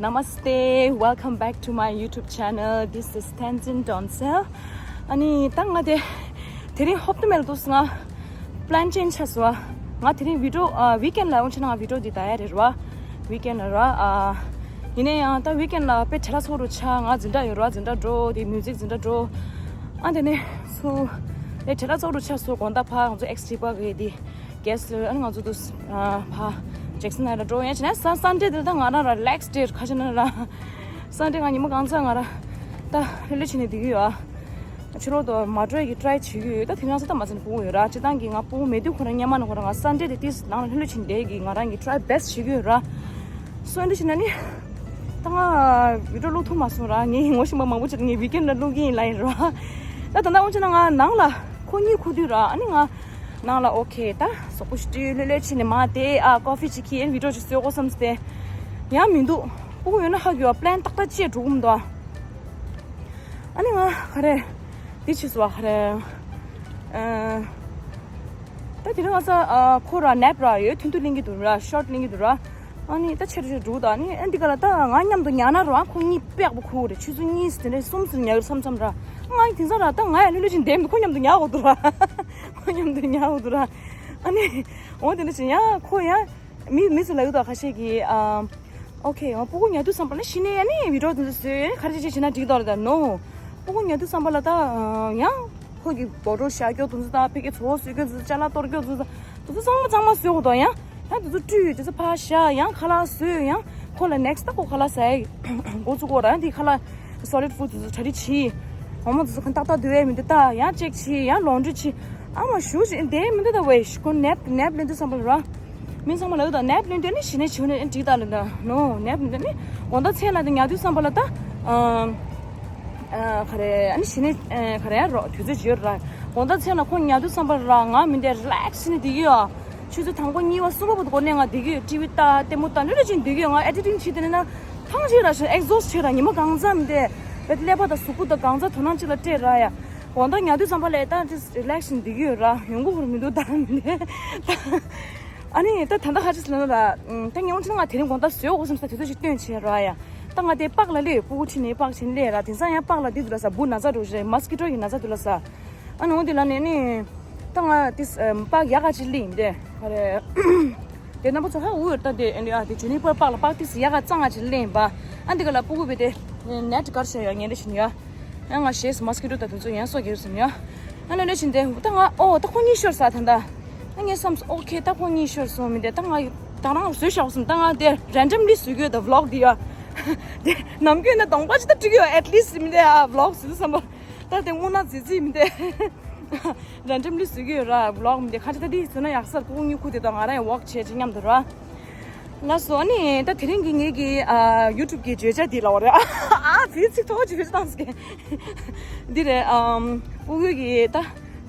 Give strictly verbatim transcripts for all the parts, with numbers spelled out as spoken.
Namaste, welcome back to my YouTube channel. This is Tenzin Donsel. ཨ་ནི་ད་ང་དེ་དེ་རིང་ཧོབ་ཏེ་མེད་འདུག་ང་plan change བྱས་སོང་། ང་དེ་རིང་video ཨ་weekend ལ་འོང་ཆེ་ན་ང་video འདི་ལྟ་ཡ་རེད་ར། weekend ལ་ར། ཨ་ཡིན་ན་ཡང་ད་weekend ལ་དཔེ་བྲེལ་ཚོགས་རུ་ཆགས། ང་འཛིན་གྲྭ་ཡོད་ར། འཛིན་གྲྭ་འགྲོ། དེ་music འཛིན་གྲྭ་འགྲོ། ཨ་དེ་ནས་སུ་ཨེ་བྲེལ་ཚོགས་རུ་ཆགས་སོང་། དགོང་དག་ཕ་ང་ཚོ་ཨེགས་ཊི་པ་གི་དེ་guest ཨ་ནི་ང་ཚོ་དུ་ཕ་Jackson Heights ལ་འགྲོ་ཡ་བྱས་ན་ས་Sunday དེ་ད་ང་རང་ར་relax day ཁ་ཤས་ན་ར། Sunday ང་ཉི་མ་གང་ཚ་ང་ར་ད་ལྷོད་ལྷོད་བྱས་ནས་བསྡད་ཀྱི་ཡོད། ཨ་ཕྱི་ལོགས་དུ་མ་འགྲོ་ཡ་གི་try བྱེད་ཀྱི་ཡོད། ད་དེ་རིང་ས་ད་མ་ཚན་ཕུ་གུ་ཡོད་ར། སྤྱི་བཏང་གི་ང་ཕུ་གུ་མེད་དུས་ཁོ་རང་སྔོན་མ་ནས་ཁོ་རང་ང་Sunday དེ་དུས་ནང་ལ་ལྷོད་ལྷོད་བྱས་ནས་བསྡད་ཀྱི་ང་རང་གི་try best བྱེད་ཀྱི་ཡོད་ར། སོ་འདི་བྱས་ན་ནི་ད་ང་video བླུག་ཐུབ་མ་སོང་ར། ངས་ངོ་ཤེས་པ་མང་པོ་ཅིག་ངས་weekend ལ་བླུག་གི་ཡིན་ལབ་ཡིན་ར། ད་ད་ལྟ་འོང་ཆེ་ན་ང་ནང་ལ་ཁོ་གཉིས་ཁུག་དུས་ར། ཨ་ནི་ང་ནང་ལ་okay ད་གཟུགས་པོ་ཞིག་ལྷོད་ལྷོད་བྱས་ནས་མ་དེ་ཨ་coffee ཅིག་ཁྱེར་video ཅིག་བཟོ་དགོས་བསམ་སྟེ་ཡང་མི་འདུག་ཕྲུ་གུ་ཡོད་ན་ཧ་གི་ཡོད། plan ཏག་ཏག་བྱས་འགྲོ་གི་མི་འདུག་ཨ་ནི་ང་ག་རེ་འདི་བྱས་སོང་བ། ག་རེ་ཨ་ད་དེ་རིང་ང་ཚ་ཨ་ཁོ་ར་nap ར་ཡོད། ཐུང་ཐུང་ལེན་གྱི་འདུག་ར། short ལེན་གྱི་འདུག་ར། ཨ་ནི་ད་ཆེར་ཆེར་འགྲོ་ད། ཨ་ནི་ཨ་འདི་ག་ལ་ད་ང་མཉམ་དུ་ཉལ་ན་ར། ཁོ་གཉིས་དཔེ་ཡག་པོ་ཁུག་རེད། ཆུ་ཚོད་གཉིས་དེ་འདྲ་གསུམ་ཙམ་ཉལ་གི་མཚམས་མཚམས་ར། ང་དེང་སང་ར་ད་ང་ཡང་ལྷོད་ལྷོད་བྱས་བསྡད་མི་འདུག་ཁོ་མཉམ་དུ་ཉལ་འོ་འདུག་ར། ཁོ་མཉམ་དུ་ཉལ་འོ་འདུག་ར། ཨ་ནི་འོ་དེ་འདྲ་བྱས་ཡང་ཁོ་ཡང་མི་མི་ཚོ་ལ་ཡོད་ད་ཁ་ཤས་ཀྱིས་ཨ་okay ང་ཕྲུ་གུ་ཉལ་དུས་བསམ་པ་ལ་གཞི་ནས་ཡ་ནི་video དེ་ཚོ་བཟོས་ག་རེ་བྱས་བྱས་བྱས་ན་འགྲིག་དོ་རེད་ད། no ཕྲུ་གུ་ཉལ་དུས་བསམ་པ་ལ་ད་ཡང་ཁོ་གི་bottle བཞག་རྒྱུ་དེ་ཚོ་ད་ཕ་གི་ཚོ་བཟོས་རྒྱུ་དེ་ཚོ་ཅ་ལག་གཏོར་རྒྱུ་དེ་ཚོ་དེ་ཚོ་ཚང་མ་ཚང་མ་བཟོས་འོ་དོ། ཡང་ཡང་དེ་ཚོ་བཀྲུས། དེ་ཚོ་ཕར་བཞག་ཡང་ཁ་ལག་བཟོས། ཡང་ཁོ་ལ་next ད་ཁོ་ཁ་ལག་ཟ་ཡ་འགོ་བཙུགས་འོ་ར། ཡང་དེ་ཁ་ལག་solid food དེ་ཚོ་གྲ་སྒྲིག་བྱས། འོ་མ་དེ་ཚོ་ཁ་ཏག་ཏག་སྡོད་ཡ་མི་འདུག་ད། ཡང་check བྱས། ཡང་laundry བྱས། ཨ་མ་ཞུ་ཞིག་བསྡད་མི་འདུག་ད། ཝེ་ཤི་ཁོ་nap nap ལེན་དུས་བསམ་པ་ལ་ར། མི་ཚང་མ་ལ་ཡོད་ད་nap ལེན་དུས་ནི་གཞི་ནས་བྱེད་ནས་འགྲིག་ད་ལ་ད། no nap ལེན་དུས་ནི་དགོང་དག་མཚན་ལ་ད་ཉལ་དུས་བསམ་པ་ལ་ད། ཨ་ག་རེ་ཨ་ནི་གཞི་ནས་ག་རེ་ཡ་རོ་དུས་ཚོད་བརྗོད་ར། དགོང་དག་མཚན་ལ་ཁོ་ཉལ་དུས་བསམ་པ་ལ་ར་ང་མི་འདུག་relax བྱས་ནས་བསྡད་ཀྱི་ཡོད། ཆུ་ཚོད་དང་པོ་གཉིས་པ་གསུམ་པ་བར་དུ་འགོར་ནས་ང་བསྡད་ཀྱི་ཡོད། ཊི་ཝི་ལྟ་ལྟད་མོ་ལྟ་ལྷོད་ལྷོད་བྱས་ནས་བསྡད་ཀྱི་ཡོད། ང་editing བྱས་དེ་ནས་ན་ཐང་ཆད་ར་ཞིང་exhaust ཆད་ར། ཉི་མ་གང་ཚ་མི་འདུག་བས་ཀླད་པ་དང་གཟུགས་པོ་དང་གང་ཚ་དོ་སྣང་གཅིག་ལ་སྤྲད་ར་ཡ། དགོང་དག་ཉལ་དུས་བསམ་པ་ལ་ད་relax བྱས་ནས་བསྡད་ཀྱི་ཡོད་ར། ཡོང་གི་ཡོད་མི་འདུག་ད་མི་འདུག་ཨ་ནི་ད་ད་ལྟ་ཧ་ཅི་སི་ལ་ན་ར། ད་ངས་འོང་ཆེ་ན་ང་དེ་རིང་དགོང་དག་བཟོས་འོ་བསམ་ས་དུས་ཚོད་ཅིག་སྟོན་བྱས་ར་ཡ། ད་ང་དེ་པགས་ལ་སླེབས། ཕྲུ་གུ་ཁྲིད་ནས་པགས་ཕྱིན་སླེབས་ར། དེང་སང་ཡང་པགས་ལ་འདི་འདུག་ལ་ས། འབུ་ན་ཚ་འགྲོ་རེད། mosquito གི་ན་ཚ་འདུག་ལ་ས། ཨ་ནི་འོ་དེ་ལ་ནས་ནི་ད་ང་དེ་པགས་ཡག་ག་ཅིག་ལེན་དེ་ག་རེ། དེ་རྣམ་པ་ཚོ་ཧ་འུ་ད་དེ་ཨ་དེ་ཇུ་ནི་པར་པགས་ལ་པགས་ཏིས་ཡག་ག་གཙང་ང་ཅིག་ལེན་པ། ཨ་འདི་ག་ལ་ཕྲུ་གུ་བས་དེ་net གར་བྱས་ཡོད་ངན་རེ་བཞིན་ཡོད། ཨ་ང་ཞེས་mosquito ད་དུ་ཚོ་ཡན་སོ་གེར་སོང་ཡོད། ཨ་ལ་ལ་བཞིན་དེ་ད་ང་ཨོ་ད་ཁོ་གཉིས་ཤོར་ས་ད་ད། ཨ་ངས་བསམ་okay ད་ཁོ་གཉིས་ཤོར་སོང་མི་དེ་ད་ང་ད་རང་བཟོས་བཞག་སོང་། ད་ང་དེ་randomly བཟོས་གི་ཡོད་ད་vlog འདི་ཡ། དེ་ནམ་རྒྱུན་ན་གདོང་པ་ཅི་ད་འགྲིག་ཡོད། at least མི་དེ་ཨ་vlog བཟོས་བསམ་པ། ད་དེ་དངོས་གནས་ཙི་ཙི་མི་དེ་randomly བཟོས་གི་ཡོད་ར། vlog མི་དེ་ཁ་ཅིག་ད་དེ་བཟོས་ན་ཡག་ས་ཁོ་གཉིས་ཁུ་དེ་དང་ང་རང་ཡང་walk བྱས་ཅིག་མཉམ་དུ་ར། ལགས་སོ། ཨ་ནི་ད་དེ་རིང་གི་ངེད་ཀྱི་ཨ་YouTube གི་བརྗོད་བྱ་འདི་ལ་བ་རེད། ཨ་ཙི་ཚིག་ཐོག་ཅིག་བེད་སྤྱོད་བཏང་ཟེར་གི་འདི་རེད། ཨམ་ཕྲུ་གུ་གི་ད་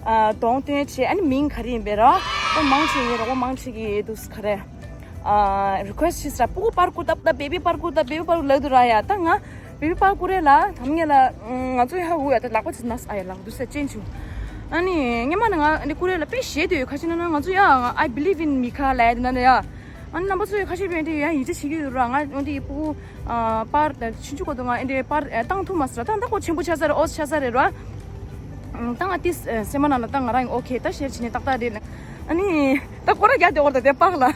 ཨ་གདོང་སྟོན་བྱས། ཨ་ནི་མིང་ག་རེ་ཡིན་པས་ར། ད་མང་ཆེ་ངའི་རོགས་པ་མང་ཆེ་གི་འདུག་ག་རེ། ཨ་request བྱས་ས་ཕྲུ་གུ་པར་ཀུ་ད་ད་baby པར་ཀུ་ད་baby པར་ཀུ་ལབ་འདུག་ར་ཡ། ད་ང་baby པར་ཀུ་རེད་ལ་དམ་ངེས་ལ་ང་ཚོ་ཡ་ཧ་གོ་ཡ། ད་ལག་པ་ཚིག་ན་ཨ་ཡ་ལག་འདུག་ས་ཅན་ཆུ། ཨ་ནི་སྔོན་མ་ནས་ང་འདི་ཀུ་རེ་ལ་དཔེ་ཞེད་དུ་ཡོད། ཁ་ཅིག་ན་ན་ང་ཚོ་ཡ་I believe in Mika ལབ་ཡ་དེ་ན་ན་ཡ། ཨ་ནི་རྣམ་པ་ཚོ་ཡ་ཁ་ཤས་པས་འདི་ཡ་ཡིད་ཆེས་བྱེད་ཀྱི་ཡོད་ར། ང་འདི་ཕྲུ་གུ་ཨ་པར་ད་ཆུང་ཆུང་གོ་དུ་ང་འདི་པར་ཨ་བཏང་ཐུབ་མ་སོང་ར། ད་ད་ཁོ་ཆེན་པོ་ཆགས་ས་རེད། ཨོ་ཆགས་ས་རེད་ར། ད་ང་ཏིས་སེམས་མ་ནང་ལ་ད་ང་རང་okay ད་ཤེར་བྱས་ནས་ཏག་ཏག་རེད། ཨ་ནི་ད་སྐོར་ར་རྒྱག་དེ་འོར་ད་དེ་པགས་ལ།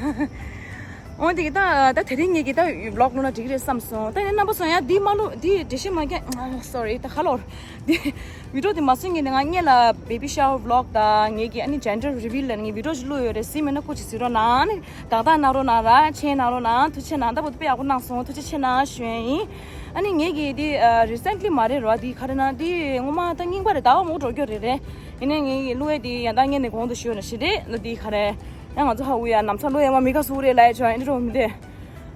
འོན་ཏེ་ད་ད་དེ་རིང་ངེད་ཀྱི་ད་vlog ལོ་ན་འགྲིག་རེད་བསམ་སོང་། ད་ཡིན་རྣམ་པ་ཚོ་ཡང་འདི་མ་ལོ་འདི་འགྲེལ་བཤད་མ་རྒྱག sorry ད་ཁ་ལོར་འདི་video འདི་མ་བཟོས་ངེད་ནས་ང་སྔོན་ལ་baby shower vlog ད་ངེད་ཀྱི་ཨ་ནི་gender reveal ལ་ངས་video ཞིག་བླུགས་ཡོད་རེད། གཟིགས་མེད་ན་སྐུ་མཁྱེན་གཟིགས་རོགས་གནང་། ཨ་ནི་དག་དག་གནང་རོགས་གནང་ར། མཁྱེན་གནང་རོགས་གནང་། ཐུགས་རྗེ་གནང་། ད་བུ་དཔེ་ཡག་པོ་གནང་སོང་། ཐུགས་རྗེ་ཆེ་གནང་ཞུ་ཡ་ཡིན། ཨ་ནི་ངེད་ཀྱི་འདི་recently མ་རེད་རོ། འདི་ག་རེ་ན་འདི་སྔོན་མ་ད་རྙིང་པ་རེད། ད་འོ་མོ་འགྲོ་རྒྱུ་རེད་རེད། ཡིན་ནའི་ངེད་ཀྱི་བླུགས་ཡ་འདི་ཡང་ད་སྔོན་ནས་གོང་དུ་ཞུས་ན་ཞེ་རེད་ན། འདི་ག་རེ་ཡང་ང་ཚོ་ཧ་གོ་ཡ་ནམ་ཚ་བླུགས་ཡ་མ་མི་ཁ་སུ་རེད་ལ་ཡ་ཆོ་ཡིན་འགྲོ་མི་འདི།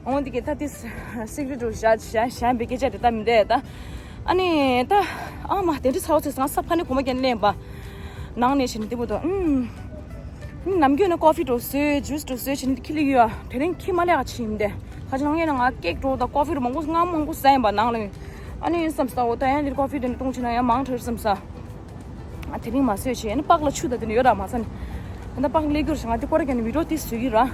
འོ་འདི་གི་ད་དེ་secret རུ་བཞག་བཞག་བཞག་པའི་སྐད་ཆ་དེ་ད་མི་འདས་ད། ཨ་ནི་ད་ཨ་མ་དེ་འདྲ་ཚ་བོ་ཚེ་ང་ས་ཕ་ནི་གོ་མ་རྒྱན་ལེན་པ། ནང་ནས་བྱས་ནས་དེ་བུ་དོ་ཨུམ། ནམ་རྒྱུན་ནི་coffee འགྲོ་བཟོས་juice འགྲོ་བཟོས་བྱས་ནས་ཁྱི་ལི་ཡོད། དེ་རིང་ཁྱི་མ་ལས་ཀ་ཕྱིན་མི་འདས། ཁ་ཅིག་ནང་ཡན་ང་cake འགྲོ་ད་coffee རུ་མང་པོ་ང་མང་པོ་ཟ་ཡིན་པ་ནང་ལ། ཨ་ནི་བསམ་ས་འོ་ད་ཡང་འདིར་coffee དེ་འདྲ་བཏུང་བྱས་ན་ཡང་མང་དྲགས་བསམ་ས། ཨ་དེ་རིང་མ་བཟོས་བྱས་ཨ་ནི་པགས་ལ་ཆུ་དང་དེ་འདྲ་ཡོད་ར་མ་ཟ་ནི། ད་ལྟ་པགས་ལས་རྒྱུར་ཞིང་ང་དེ་སྐོར་ར་ཀྱང་video དེ་བཟོས་ཀྱི་ར།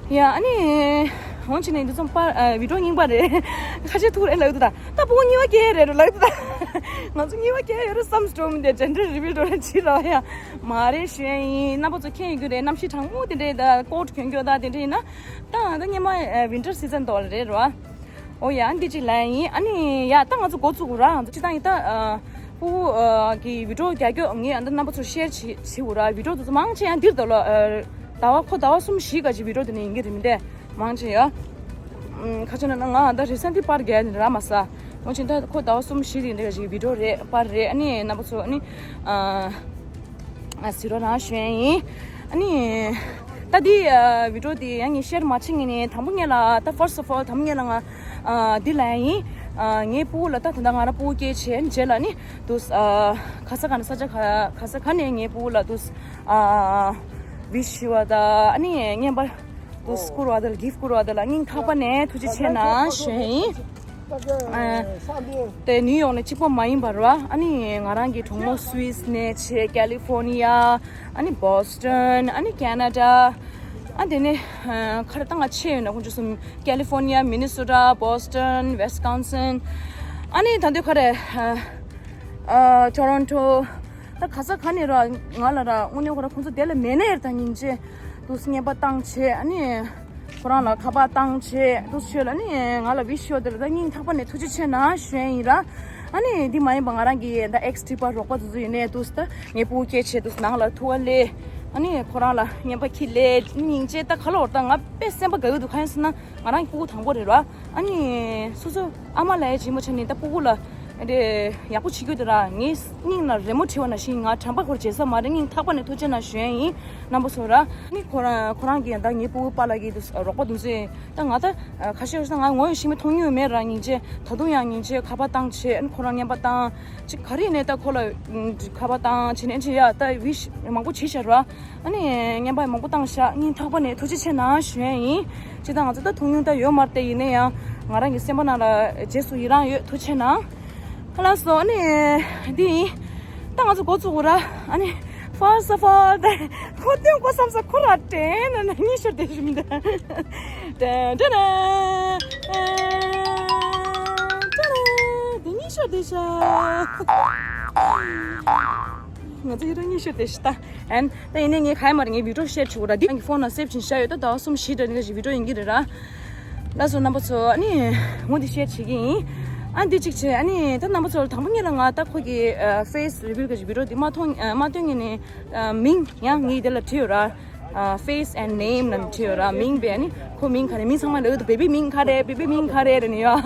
ཡ་ཨ་ནི་ འོང་ཕྱིན་ནས་འདི་ཚོ་པར་ཨ་བི་ཌིའོ་རྙིང་པ་རེད། ཁ་ཤས་ཐུག་རེད་ལབ་འདུག་ད། ད་ཕྲུ་གུ་གཉིས་པ་སྐྱེས་རེད་ལབ་འདུག་ད། ང་ཚོ་གཉིས་པ་སྐྱེས་ཡོད་རེད་བསམ་སྤྲོ་མི་འདི་ཇེན་ཌར་རི་བིལ་འགྲོ་རེད་ཅི་ར་ཡ། མ་རེད་ཞུ་ཡ་ཡིན། རྣམ་པ་ཚོ་མཁྱེན་ཡོད་རྒྱུ་རེད། གནམ་གཤིས་གྲང་མོ་དེ་འདྲས་ད་ཀོ་ཊི་གྱོན་གྱོན་ད་དེ་འདྲས་ཡིན་ན། ད་ད་སྔོན་མ་ཨ་ཝིན་ཊར་སི་ཛན་དོ་རེད་ར། ཨོ་ཡ། འདི་གཅིག་ལན་ཡིན། ཨ་ནི་ཡ་ད་ང་ཚོ་འགོ་བཙུགས་ར། ང་ཚོ་སྤྱི་བཏང་ཡིན་ད་ཨ་ཕྲུ་གུ་ཨ་གི་བི་ཌིའོ་རྒྱག་རྒྱུ་ངས་ཨ་ད་རྣམ་པ་ཚོར་ཤེར་བྱེད་བྱེད་འུ་ར། བི་ཌིའོ་དེ་ཚོ་མང་ཆེ་ཡང་འདིར་ད་ལོ་ཨ་ཟླ་བ་ཁོ་ཟླ་བ་གསུམ་བཞི་ག་ཅིག་བི་ཌིའོ་དེ་ནས་ཡིན་གྱི་རེད་མི་འདས་མང་ཆེ་ཡ། ཨམ་ཁ་ཆེ་ན་ང་ཨ་ད་རི་སེན་ཊི་ལི་པར་རྒྱག་ནི་ར་མ་ས། མང་ཆེ་ད་ཁོ་ཟླ་བ་གསུམ་བཞི་དེ་འདྲ་ག་ཅིག་བི་ཌིའོ་རེད་པར་རེད། ཨ་ནི་རྣམ་པ་ཚོ་ཨ་ནི་ཨ། ཨ་ཟི་རོ་རང་ཞུ་ཡ་ཡིན། ཨ་ནི། ད་འདི་ཨ་བི་ཌིའོ་འདི་ཡང་ངས་ཤེར་མ་བྱེད་ངེས་ནས་དང་པོ་ངེས་ལ་ད་first of all དང་པོ་ངེས་ལ་ང་ཨ་འདི་ལ་ཡིན། ཨ་ངའི་ཕྲུ་གུ་ལ་ད་ད་ལྟ་ང་རང་ཕྲུ་གུ་སྐྱེས་བྱས་རྗེས་ལ་ནི་དུས་ཨ་ག་ས་ག་ནས་ས་ཆ་ག་ག་ས་ག་ནས་ངའི་ཕྲུ་གུ་ལ་དུས་ཨ་ཝིཤ་ཞུ་བ་ད་ཨ་ནི་རྔན་པ་དུས་བསྐུར་བ་ད་ལ་གིཕ་བསྐུར་བ་ད་ལ་སྙིང་ཐག་པ་ནས་ཐུགས་རྗེ་ཆེ་གནང་ཞུ་ཡ་ཡིན། ཨ་དེ་ནིའུ་ཡོག་ནས་གཅིག་པོ་མ་ཡིན་པར་བ། ཨ་ནི་ང་རང་གི་གྲོགས་མོ་སུད་སི་ནས་བྱས་ཀ་ལི་ཧྥོར་ནི་ཡ། ཨ་ནི་བོ་སི་ཊོན། ཨ་ནི་ཁེ་ན་ཌ། ཨ་དེ་ནས་ཨ་ག་རེ་ད་ང་ཆེ་ཡོད་ན་ཁོང་ཚོ་གསུམ། ཀ་ལི་ཧྥོར་ནི་ཡ། མི་ནི་སོ་ཊ། བོ་སི་ཊོན། ཝེ་སི་ཀོན་སིན། ཨ་ནི་ད་འདོད་ག་རེ་ཨ་ཨ་ཊོ་རོན་ཊོ། ད་ག་ས་ག་ནས་ར་ང་ལ་ར་དངོས་གནས་ཁོ་ར་ཁོང་ཚོ་དེ་ལ་མེད་ན་ཡར་ད་སྙིང་རྗེ་དུས་རྔན་པ་བཏང་བྱས། ཨ་ནི་ཁོ་རང་ལ་ཁ་པར་བཏང་བྱས་དུས་ཆོས་ལ་ནི་ང་ལ་ཝིཤ་ཤོ་དེ་ལ་ད་སྙིང་ཐག་པ་ནས་ཐུགས་རྗེ་ཆེ་གནང་ཞུ་ཡ་ཡིན་ར། ཨ་ནི་འདི་མ་ཡིན་པ་ང་རང་གི་ད་ཨེག་སི་ཊི་པ་རོགས་པ་དེ་ཚོ་ཡིན་ནའི་དུས་ད་ངའི་ཕྲུ་གུ་སྐྱེས་བྱས་དུས་ནང་ལ་ཐུག་པ་ལས། ཨ་ནི་ཁོ་རང་ལ་རྔན་པ་ཁྱི་ལས་སྙིང་རྗེ་ད་ག་ལོར་ད་ང་དཔེ་སེམས་པ་དགའ་གི་འདུག་གང་ཡིན་ཟེར་ན་ང་རང་གི་ཕྲུ་གུ་དང་པོ་རེད་ར། ཨ་ནི་སོ་སོ་ཨ་མ་ལ་ཡ་ཇི་མོ་ཆ་ནི་ད་ཕྲུ་གུ་ལ་དེ་ཡག་པོ་བྱེད་རྒྱུ་དེ་ར་ངའི་སྙིང་ལ་རི་མོ་བྲིས་པ་ནང་བཞིན་ང་དྲན་པ་ཁོར་བརྗེད་ས་མ་རེད། སྙིང་ཐག་པ་ནས་ཐུགས་རྗེ་གནང་ཞུ་ཡ་ཡིན་རྣམ་པ་ཚོ་ར། ཨ་ནི་ཁོ་རང་ཁོ་རང་གིས་ད་ངའི་ཕྲུ་གུ་པཱ་ལགས་ཀྱིས་དུ་རོགས་པ་དུ་ཚོས་ད་ང་ད་ཁ་ཤས་ཤིག་ང་ངོ་ཡོད་ཤིང་མི་མཐོང་མྱོང་མེད་ར། སྙིང་རྗེ་ད་དུང་ཡང་སྙིང་རྗེ་ཁ་པར་བཏང་བྱས། ཨ་ནི་ཁོ་རང་རྔན་པ་བཏང་ཅིག་ག་རེ་ཡིན་ནའི་ད་ཁོ་ལ་ཁ་པར་བཏང་བྱས་ནས་ཅི་ཡ་ད་ཝིཤ་མང་པོ་བྱས་བཞག་ར། ཨ་ནི་རྔན་པ་མང་པོ་བཏང་བཞག་སྙིང་ཐག་པ་ནས་ཐུགས་རྗེ་ཆེ་གནང་ཞུ་ཡ་ཡིན། ཅི་ད་ང་ཚོ་ད་མཐོང་མྱོང་ད་ཡོད་མ་རེད་དེ། ཡིན་ན་ཡང་ང་རང་གི་སེམས་པ་ནང་ལ་རྗེས་སུ་ཡི་རང་ཡོད། ཐུགས་རྗེ་ཆེ་གནང་། ལགས་སོ། ཨ་ནི་འདི་ཡིན། ད་ང་ཚོ་འགོ་བཙུགས་ར། ཨ་ནི་first of all ད་ཁོ་སྟོན་གོ་བསམ་ས་ཁོ་ར་དྲན་ན་ན་གཉིད་ཤོར་དེ་ཞུ་མི་འདུག་དྲན་དྲན་དྲན་དྲན་དེ་གཉིད་ཤོར་དེ་ཤ། ང་ཚོ་ཡི་རང་གཉིད་ཤོར་དེ་ཤི་ད། ཨན། ད་ཡིན་ནའི་ངས་ག་ཡ་མ་རེད། ངས་བི་ཌིའོ་ཤེར་བྱེད་དགོས་ར། འདི་ངའི་ཕོན་ལ་སེབ་བྱིན་བཞག་ཡོད། ད་ཟླ་བ་གསུམ་བཞི་འདྲ་ནི་ག་ཞིག་བི་ཌིའོ་ཡིན་གྱི་རེད་ར། ལགས་སོ་རྣམ་པ་ཚོ། ཨ་ནི་ངོ་འདི་ཤེར་བྱེད་ཀྱི་ཡིན། ཨ་འདི་གཅིག་བྱས། ཨ་ནི་ད་རྣམ་པ་ཚོ་ལ་དང་པོ་ཉིད་ལ་ང་ད་ཁོ་གི་ཨ་ཕེ་སི་རི་བིལ་ག་ཞིག་བི་ཌིའོ་འདི་མ་མཐོང་ཨ་མ་སྟོན་ངེས་ནས་ཨ་མིང་ཡང་ངས་དེ་ལ་བྲིས་ཡོད་ར། ཨ་face and name ལབ་བྲིས་ཡོད་ར། མིང་བས་ཨ་ནི་ཁོ་མིང་ག་རེ། མི་ཚང་མ་ལ་འོ་ད་བེ་བི་མིང་ག་རེ། བེ་བི་མིང་ག་རེ་རེད་ནི་ཡོད།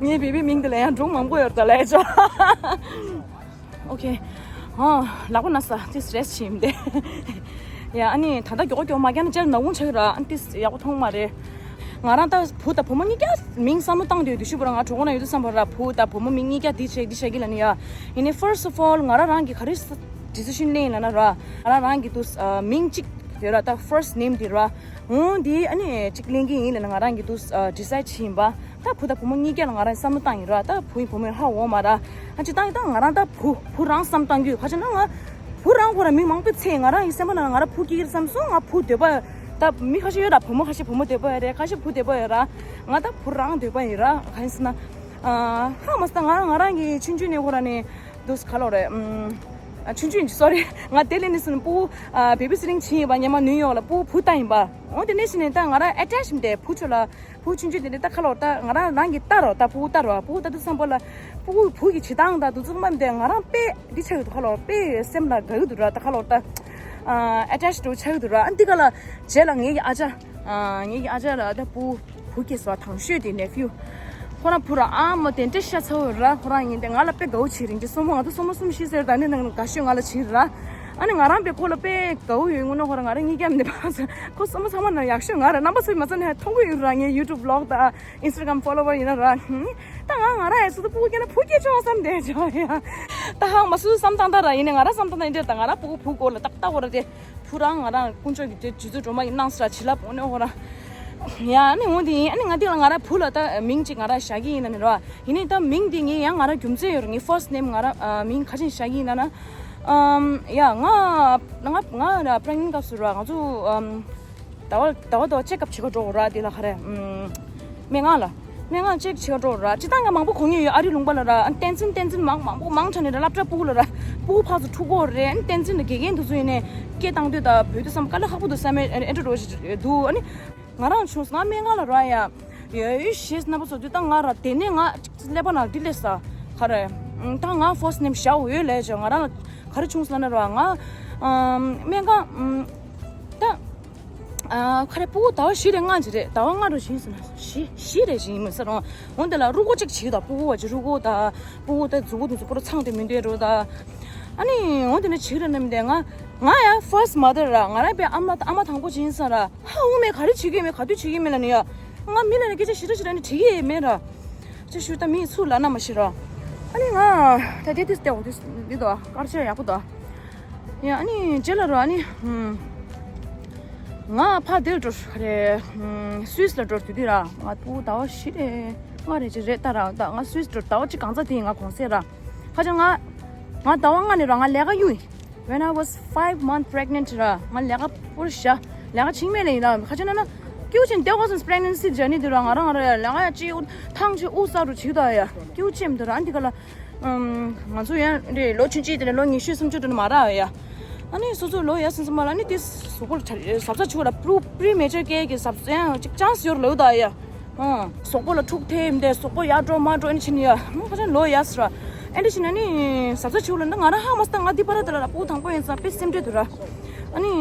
ངའི་བེ་བི་མིང་དེ་ལ་ཡང་སྒྲུང་མང་པོ་ཡོད་ར། ད་ལས་ཆོག་ཨོ་ཁེ། ཨ་ལག་པ་ན་ས་ཏིས་རེས་བྱིན་ཏེ། ཡ་ཨ་ནི་ད་ལྟ་མགྱོགས་མགྱོགས་མ་རྒྱག་ན་ཅར་ནག་ཁུང་ཆགས་ར། ཨ་ཏིས་ཡག་པོ་མཐོང་མ་རེད། ང་རང་ད་བུ་དང་བུ་མོ་གཉིས་ཀ་མིང་བསམ་བློ་བཏང་དུས་དུས་ཤུ་བུ་ར་ང་གྲོགས་ན་ཡོད་དུས་བསམ་པ་ར། བུ་དང་བུ་མོ་མིང་གཉིས་ཀ་འདི་བྱས་འདི་བྱས་གི་ལ་ནི་ཡ། ཡིན་ནའི་first of all ང་རང་རང་གི་ག་རེ་decision ལེན་ལ་ན་ར། ང་རང་རང་གི་དུས་མིང་གཅིག་དེ་ར། ད་first name དེ་ར། འོ་འདི་ཨ་ནི་གཅིག་ལེན་གི་ཡིན་ལ་ན་ང་རང་གི་དུས་decide བྱས་ཡིན་པ། ད་བུ་དང་བུ་མོ་གཉིས་ཀ་ལ་ང་རང་བསམ་བློ་བཏང་ཡིན་ར། ད་བུ་ཡིན་བུ་མོ་ཡིན་ཧ་འོ་མ་ར། ཨ་ཅི་ད་ད་ང་རང་ད་བུ་བུ་རང་བསམ་བཏང་རྒྱུ་ཁ་ཆེ་ན་ང་བུ་རང་ཁོ་ར་མི་མང་པོས་ཚེ་ང་རང་ཡི་སེམས་པ་ན་ང་ར་བུ་སྐྱེ་གི་རེད་བསམ་སོང་། ང་བུ་འདོད་པ་ད་མི་ཁ་ཤས་ཡོད་ར། བུ་མོ་ཁ་ཤས་བུ་མོ་འདོད་པ་ཡོད་རེད། ཁ་ཤས་བུ་འདོད་པ་ཡོད་ར། ང་ད་བུ་རང་འདོད་པ་ཡིན་ར། ག་ཡིན་ཟེར་ན་ཧ་མ་སི་ད་ང་ང་རང་གི་ཆུང་ཆུང་ནས་ཁོ་ར་ནས་དུས་ག་ལོ་རེད། ཨ་ཆུང་ཆུང་sorry ང་དེ་ལས་ནས་སོང་བུ་ཨ་བེ་བི་སི་ཊིང་བྱེད་ཡིན་པ། ཉི་མ་ནིའུ་ཡོག་ལ་བུ་བུ་ལྟ་ཡིན་པ། འོ་དེ་ནས་ཤི་ནས་ད་ང་ར་attach མི་དེ་བུ་ཆུ་ལ། བུ་ཆུང་ཆུང་དེ་འདྲ་ད་ཁ་ལོ་ད་ང་རང་རང་གི་ལྟ་རོ། ད་བུ་ལྟ་རོ། བུ་ལྟ་དུས་བསམ་པ་ལ་བུ་བུ་གི་བྱེད་སྟངས་ད་དུ་ཚོད་མ་མི་དེ་ང་རང་དཔེ་འདི་ཆགས་ཡོད་དུ་ཁ་ལོ་དཔེ་སེམས་ལ་དགའ་གི་འདུག་ར། ད་ཁ་ལོ་ད་attach དུ་ཆགས་ཡོད་དུ་ར། ཨ་འདི་ག་ལ་རྗེས་ལ་ངེད་ཀྱི་ཨ་ཅག་ངེད་ཀྱི་ཨ་ཅག་ལ་ད་བུ་བུ་སྐྱེས་སོ། དང་ཤོས་དེ་nephew ཁོ་རང་བུ་ར་ཨ་མ་དེ་འདྲ་ཤ་ཚ་བོ་ར། ཁོ་རང་ཡིན་ཏེ་ང་ལ་དཔེ་དགའ་བོ་བྱེད་རིང་གི་སོ་མོ་ང་ཚོ་སོ་མོ་གསུམ་ཤི་ཟེར་ད་ནི་ནང་དགའ་ཤོས་ང་ལ་བྱིན་ར། ཨ་ནི་ང་རང་པའི་ཁོ་ལ་དཔེ་དགའ་བོ་ཡོད་ངོ་ནོ་ཁོ་ར་ང་ར་གཉིས་ཀ་མི་འདི་པ་ཁོ་སོ་མོ་ཚང་མ་ན་ཡག་ཤོས་ང་ར། རྣམ་པ་ཚོས་མ་ཚོ་ནས་མཐོང་གི་ཡོད་ར། ངའི་YouTube vlog དང་Instagram follower ཡིན་ན་ར། ད་ང་ང་ར་ཨེ་སུ་ཏུ་ཕྲུ་གུ་སྐྱེས་ན་ཕྲུ་གུ་སྐྱེས་ཆོག་བསམ་བསྡད་ཆོག་ཡ། ད་ཧང་མ་སུ་བསམ་སྟངས་ད་ར་ཡིན་ནི་ང་ར་བསམ་སྟངས་ད་ཡིན་དེ། ད་ང་ར་ཕྲུ་གུ་ཕྲུ་གུ་སྐོར་ལ་ཏག་ཏག་འོ་ར་དེ། བུ་རང་ང་རང་དཀོན་མཆོག་གི་དེ་རྗེ་བཙུན་སྒྲོལ་མ་ཡི་གནང་ས་ར་བྱིན་རླབས་འོ་ནི་འོ་ར། ཡ་ཨ་ནི་འོ་དེ་ཡིན། ཨ་ནི་ང་དེ་ལ་ང་ར་བུ་ལ་ད་མིང་གཅིག་ང་ར་བཞག་གི་ཡིན་ན་ནི་ར། ཡིན་ནི་ད་མིང་དེ་ངས་ཡང་ང་ར་རྒྱུ་མཚན་ཡོད་ར། ངའི་first name ང་ར་མིང་ག་ཅིག་བཞག་གི་ཡིན་ན་ན། ཡ་ང་ང་ང་ར་pregnant སྐབས་སུ་ར་ང་ཚོ་ ཟླ་བ་ཟླ་བ་ཟླ་བ་ཅེག་ཨབ་བྱེད་ག་འགྲོ་དགོས་ར། དེ་ལ་ག་རེ། ཨམ། སྨན་ཁང་ལ། སྨན་ཁང་ཅེག་བྱེད་ག་འགྲོ་དགོས་ར། སྤྱིར་བཏང་ང་མང་པོ་གོ་མྱོང་ཡོད། ཨ་རི་ལུང་པ་ལ་ར། ཨ་བསྟན་འཛིན་བསྟན་འཛིན་མང་མང་པོ་མང་དྲགས་ནས་ར། སློབ་གྲྭ་ཕྲུ་གུ་ལ་ར། ཕྲུ་གུ་ཕར་ཚུར་འཁྲུག་གི་རེད། ཨ་བསྟན་འཛིན་ལ་དགེ་རྒན་དེ་ཚོ་ཡིན་ནའི་སྐད་བཏང་དུས་དང་བོད་དུ་བསམ་དཀའ་ལས་ཁག་པོ་འདུག་བསམ་མེད་ཨེ་འདྲ་འགྲོ་ཞིག་འདུག་ཨ་ནི། ང་རང་བྱུང་སོང་། ང་སྨན་ཁང་ལ་ར་ཡ། ཡ་ཡུལ་ཞེས་རྣམ་པ་ཚོ་དུས་ད་ང་ར་དེ་ནས་ང་ཀླད་པ་ནང་འདི་སླེབས་ས། ག་རེ། ད་ང་ཧྥར་སི་ཊི་ནེམ་བཞག་འོས་ལས་བྱས། ང་རང་ལ་ག་རེ་བྱུང་སོང་ལབ་ན་ར། ང་སྨན་ཁང་ད། ཨ། ག་རེ། ཕྲུ་གུ་ཟླ་བ་བཞི་རེ་ལྔ་ཅིག་རེད། ཟླ་བ་ལྔ་རེ་བཞི་ཟེར་ན་བཞི་བཞི་རེ་བཞི་ཡིན་མིན་ས་རུང་། འོན་ཏེ་ལ་རུས་ཁོག་ཅིག་བྱིས་དང་། ཕྲུ་གུ་བ་ཅིག་རུས་ཁོག་དང་ཕྲུ་གུ་དང་མཛུབ་གུ་དེ་ཚོ་པུ་ར་ཚང་དེ་མི་འདོད་རུ་དང་། ཨ་ནི་འོན་ཏེ་ནི་བྱིས་རེ་ནམ་དེ་ང་ང་ཡ་ཧྥར་སི་ཊི་མ་དར་ར། ང་རང་པའི་ཨ་མ་ཨ་མ་དང་པོ་ཅིག་ཡིན་ས་ར། ཧ་འུ་མས་ག་རེ་བྱེད་ཀྱི་མེད། ག་དུས་བྱེད་ཀྱི་མེད་ལ་ནི་ཡ། ང་མི་ལ་ནི་སྐད་ཆ་ཞེ་དྲག་ཞེ་དྲག་ནི་དྲིས་ཀྱི་མེད་ར། ཅི་ཞུ་ད་མི་ཚུར་ལབ་ན་མ་ཤེས་ར། ཨ་ནི་ང་ད་དེ་དུས་དེ་འོ་དུས་འདི་དོ་དཀར་ཆ་ཡག་པོ་དོ། ཡ། ཨ་ནི་རྗེས་ལ་རོ། ཨ་ནི་ཧུམ། ང་ཕར་དེར་འགྲོ་ར་རེད། ཧུམ། སུད་སི་ལ་འགྲོ་དུས་དེ་ར། ང་ཕྲུ་གུ་ཟླ་བ་བཞི་རེ་ལྔ་རེ་ཅིག་རེད་ད་ར། ད་ང་སུད་སི་འགྲོ་ཟླ་བ་གཅིག་གང་ཚ་དེ་ང་གུང་སེང་ར། ཁ་ཆེ་ང་ང་ཟླ་བ་ལྔ་ནས་ར་ང་ལས་ཀ་གཡུག་ཡིན། When I was five month pregnant ར། ང་ལས་ཀ་པུ་ར་བཞག་ལས་ཀ་བྱེད་མེད་ལ་ཡིན་ལ། ཁ་ཆེ་ན་ན་སྐྱིད་པོ་ཅིག་བསྡད་དགོས་སོང་། pregnancy journey དེ་ར། ང་རང་ང་ར་ལས་ཀ་ཡ་ཅིག་ཐང་ཅིག་དབུགས་ས་རུ་བྱེད་ད་ཡ། སྐྱིད་པོ་ཅིག་མི་འདུག་ར། ཨ་འདི་ག་ལ། ཨམ། ང་ཚོ་ཡང་རེད། ལོ་ཆུང་ཆུང་དེ་ནས་ལོ་ཉི་ཤུ་སུམ་ཅུ་དེ་ནས་མ་རག་ཡ། ཨ་ནི་སོ་སོ་ལོ་ཡ་སེམས་སེམས་མ་ལ་ནི་དེ་གཟབ་གཟབ་བྱུག་ལ། པྲུ་པྲི་མེ་ཅར་ཀེར་གྱི་གཟབ་གཟབ་ཡང་ཅིག་ཅང་སི་ཡོར་ལོ་ད་ཡ། ཨང་། གཟུགས་པོ་ལ་འཁྲུག་ཐེབས་འདི་གཟུགས་པོ་ཡར་འགྲོ་མར་འགྲོ་ཨ་ནི་ཕྱིན་ཡ། ཨང་། ཁ་ཆེ་ལོ་ཡ་སི་ར། ཨ་འདི་ཕྱིན་ན་ནི་གཟབ་གཟབ་བྱུག་ལ་ནི་ང་རང་ཧ་མ་སྟ་ང་འདི་པ་ར་དེ་ལ་ལ་པུ་དང་པོ་ཡིན་ས་པི་སེམས་ཁྲལ་དུ་ར། ཨ་ནི་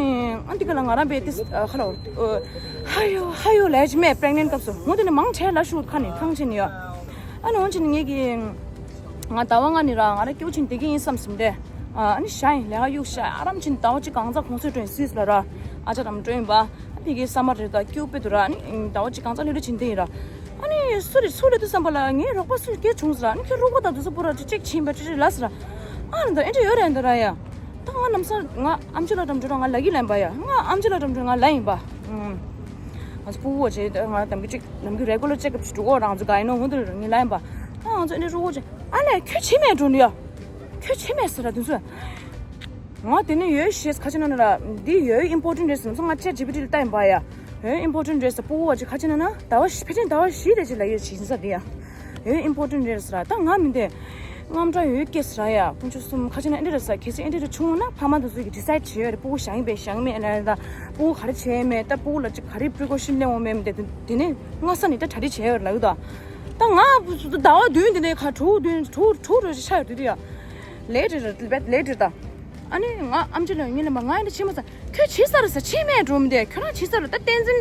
ཨ་འདི་ག་ལ་ང་རང་པའི་དེ་ཁ་ལ་ཧ་ཡོ་ཧ་ཡོ་ལས་ཅི་མེད། pregnant སྐབས་སུ་ངོ་དེ་ནི་མང་ཆེ་ལ་ཤུགས་ཁ་ནི་ཐང་ཆེན་ཡ། ཨ་ནི་འོན་ཆེན་ངེད་ཀྱི། ང་ཟླ་བ་ལྔ་ནས་ར་ང་ར་སྐྱིད་པོ་ཅིག་བསྡད་ཀྱི་ཡིན་བསམ་བསམ་སྟེ། ཨ་ནི་ཤ་ཡིན་ལས་ཀ་གཡུག་ཤ་ཨ་རམ་ཅིག་ཟླ་བ་གཅིག་གང་ཚ་གུང་སེང་སྤྲོད་ཡིན། སུད་སི་ལ་ར། ཨ་ཅག་རམ་སྤྲོད་ཡིན་པ། ཨ་ཕ་གི་ས་མ་རེད་ད་སྐྱིད་པོ་དཔེ་འདུག་ར། ཨ་ནི་ཟླ་བ་གཅིག་གང་ཚ་ལྷོད་ལྷོད་ཕྱིན་བསྡད་ཡིན་ར། ཨ་ནི་སུ་རེད་སུ་རེད་འདུག་བསམ་པ་ལ་ངའི་རོགས་པ་སུ་སྐད་བྱུང་ཟེར་ར། ཨ་ནི་ཁྱོད་རོགས་པ་དང་དུས་ཚོད་པོ་ར་ཅིག་ཅེག་ཕྱིན་པ་ཅི་རེད་ལ་ཟེར་ར། ཨ་ར་འདུག་ཨེ་འདྲ་ཡོད་རེད་འདུག་ར་ཡ། ད་ང་ལམ་སང་ང་ཨམ་ཆི་ལགས་འགྲམ་འགྲོ་ར་ང་ལབ་ཀྱི་ལན་པ་ཡ། ང་ཨམ་ཆི་ལགས་འགྲམ་འགྲོ་ང་ལབ་ཡིན་པ། ཨུམ། ང་ཚོ་ཕྲུ་གུ་བྱས་ང་ནམ་རྒྱུན་ཅིག་ནམ་རྒྱུན་regular checkup ཞིག་འགྲོ་གོ་རང་ཚོ་ག་ཡིན་ནོ་ཧུན་དུ་ངས་ལབ་ཡིན་པ། ཨ་ང་ཚོ་ཨེ་འདྲ་ཕྲུ་གུ་བྱས་ཨ་ལས་ཁྱོད་བྱེད་མེད་འགྲོ་ནི་ཡ། ཁྱོད་བྱེད་མེད་ཟེར་ར་དེ་ཚོ། ང་དེ་ནས་ཡོད་ཤེས་ཁ་ཆེ་ན་ན་ར་འདི་ཡོད་important རེད་ཟེར་ང་ཚོ་ང་ཆེ་ཇི་པི་ཊི་ལ་ལྟ་ཡིན་པ་ཡ། ཡོད་important རེད་ཟེར་ཕྲུ་གུ་བ་ཅིག་ཁ་ཆེ་ན་ན་ཟླ་བ་བཞི་ཕལ་ཆེར་ཟླ་བ་བཞི་རེད་ཅིག་ལ་ཡོད་ཕྱིན་ས་དེ་ཡ། ཡོད་important རེད་ཟེར་ར་ད་ང་མི་འདས། དངངས་སྐྲག་ཡོད་སྐད་ཟེར་ཡ། དཀོན་མཆོག་གསུམ་ཁ་ཆེ་ན་འདི་རེད་ཟེར། གལ་སྲིད་འདི་འདྲ་བྱུང་ན་ཕ་མ་དེ་ཚོ་གིས་decide བྱེད་ཡོད་རེད། ཕྲུ་གུ་བཞག་ཡིན་པས་བཞག་མེད་ལ་ད་ཕྲུ་གུ་ག་རེ་བྱས་མེད་ད་ཕྲུ་གུ་ལ་ཅིག་ག་རེ་precaution ལེན་འོང་མེད་མི་འདུག་དེ་ནས་སྔ་ས་ནས་ད་གྲ་སྒྲིག་བྱས་ཡོད་རེད་ལབ་ཡོད་ད། ད་ང་ཟླ་བ་བདུན་དེ་ནས་ཁ་དྲུག་བདུན་དྲུག་དྲུག་རེ་ཆགས་ཡོད་དུས་དུ་ཡ། late རེད་late རེད་ད། ཨ་ནི་ང་ཨམ་ཆི་ལ་ངའི་ལ་མ་ང་ཡིན་ད་ཕྱི་མ་ས་ཁྱོད་བྱས་ས་རེད་ས་ཕྱི་མས་འགྲོ་མི་འདུག་ཁྱོད་རང་བྱས་ས་རེད་ད་བསྟན་འཛིན་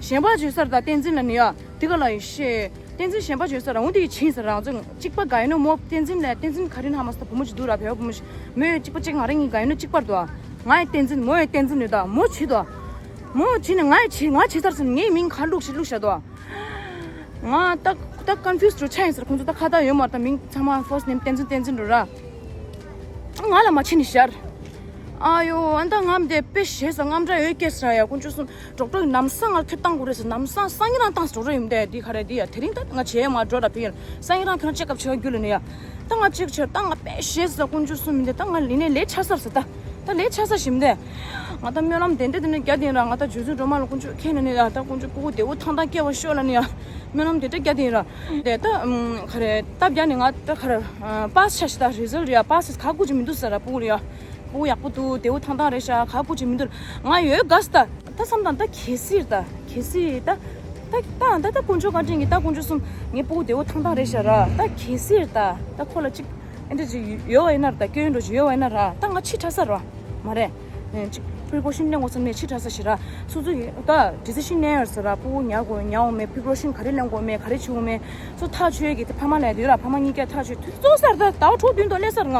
གཞན་པ་བྱས་ས་རེད་ད་བསྟན་འཛིན་ལ་ནི་ཡ། དེ་ག་ལ་ཡིན་ཤེས། བསྟན་འཛིན་གཞན་པ་བྱོས་ས་རང་འོ་དེ་ཡི་ཕྱིན་ས་རང་ཚོ་གཅིག་པ་ག་ཡིན་ནོ་མོ་བསྟན་འཛིན་ལ་བསྟན་འཛིན་ག་རེ་ཧ་མ་སོང་བུ་མོ་ཅིག་འདུག་ར་བོད་བུ་མོ་ཞིག་མོས་གཅིག་པ་གཅིག་ང་རང་གཉིས་ག་ཡིན་ནོ་གཅིག་པར་འདུག་ང་ཡི་བསྟན་འཛིན་མོ་ཡི་བསྟན་འཛིན་ཡོད་ད་མོ་བྱེད་དོ། མོ་བྱེད་ནས་ང་ཡི་བྱེད་ང་བྱེད་ཚར་སོང་ངའི་མིང་ག་བླུགས་ཤིག་བླུགས་བཞག་དོ། ང་ད་ད་confuse འགྲོ་ཆ་ཡིན་ཟེར་ཁོང་ཚོ་ད་ཁ་བཏགས་ཡོད་མ་རེད་ད་མིང་ཚང་མ་first name བསྟན་འཛིན་བསྟན་འཛིན་འགྲོ་ར། ང་ལ་མ་བྱེད་ནི་ཤར། ཨ་ཡོ་ཨ་ད་ང་མི་དེ་དཔེ་ཞེ་ས་རྔམ་དྲག་ཡོད་སྐད་ཟེར་ཡ་དཀོན་མཆོག་གསུམ། ཌོག་ཊར་གིས་ལམ་སང་ང་ཁྱོད་བཏང་དགོས་རེད་ཟེར་ལམ་སང་སང་ཉིན་རང་བཏང་ཟེར་ཌོག་ཊར་ཡིན་མདས་འདི་ག་རེ་འདི་ཡ་དེ་རིང་ད་ང་བྱས་མ་འགྲོ་ད་ཕི་ཡིན་སང་ཉིན་རང་ཁྱོད་རང་ཅེག་ཨབ་བྱེད་རྒྱུ་ལ་ནི་ཡ། ད་ང་ཅེག་བྱས་ད་ང་དཔེ་ཞེ་ས་དཀོན་མཆོག་གསུམ་མི་འདི་ད་ང་ལི་ནས་ལས་ཆགས་ས་རེད་ཟེར་ད། ད་ལས་ཆགས་ས་ཞིག་མདས། ང་ད་སྨོན་ལམ་དེ་འདྲ་དེ་འདྲ་རྒྱག་དེ་ཡིན་ར་ང་ད་རྗེ་བཙུན་སྒྲོལ་མ་ལ་དཀོན་མཆོག་མཁྱེན་ན་ནི་ཡ་ད་དཀོན་མཆོག་སྤུ་གུ་བདེ་བོ་ཐང་ཐང་སྐྱེ་བ་ཤོག་ལ་ནི་ཡ། སྨོན་ལམ་དེ་འདྲ་རྒྱག་དེ་ཡིན་ར། དེ་ད་ག་རེ་སྟབས་རྒྱག་ནི་ང་ད་ག་རེ་པཱ་སི་ཆགས་ཤི་ད་རི་ཛལ་ཡ་པཱ་སི་ག་གུ་ཅིག་མི་འདུག་ཟེར་ར་སྤུ་གུ་ལ་ཡ། སྤུ་གུ་ཡག་པོ་འདུག་བདེ་བོ་ཐང་ཐང་རེད་ཤག་ག་སྤུ་ཅིག་མི་འདུག་ང་ཡོད་དགའ་སི་ད། ད་བསམ་དང་ད་གལ་སྲིད་ད་གལ་སྲིད་ད། ད་ད་ད་ད་དཀོན་མཆོག་བཀའ་དྲིན་གྱིས་ད་དཀོན་མཆོག་གསུམ་ངའི་སྤུ་གུ་བདེ་བོ་ཐང་ཐང་རེད་ཤག་ར་ད་གལ་སྲིད་ད་ད་ཁོ་ལ་ཅིག་ཨེ་འདྲ་ཅིག་ཡོད་བ་ཡིན་ན་ར་ད་སྐྱོན་འགྲོ་ཅིག་ཡོད་བ་ཡིན་ན་ར་ད་ང་ཕྱི་དྲགས་ས་ར་མ་རེད། ཅིག་precaution ལེན་དགོས་བསམ་ནས་ཕྱི་དྲགས་ས་ཞིག་ར་སོ་སོ་གི་ད་decision ལེན་ཡོད་ས་ར་སྤུ་གུ་ཉར་དགོས་ཉར་འོང་མེད་precaution ག་རེ་ལེན་དགོས་མེད་ག་རེ་བྱེད་དགོས་མེད་སོ་ཐག་ཆོད་ཀྱི་དེ་ཕ་མ་ལ་ཡོད་ར་ཕ་མ་གཉིས་ཀ་ཐག་ཆོད་དུས་ཚོད་ས་ར་ད་ཟླ་བ་དྲུག་བདུན་དུ་སླེབས་ས་ར་ང་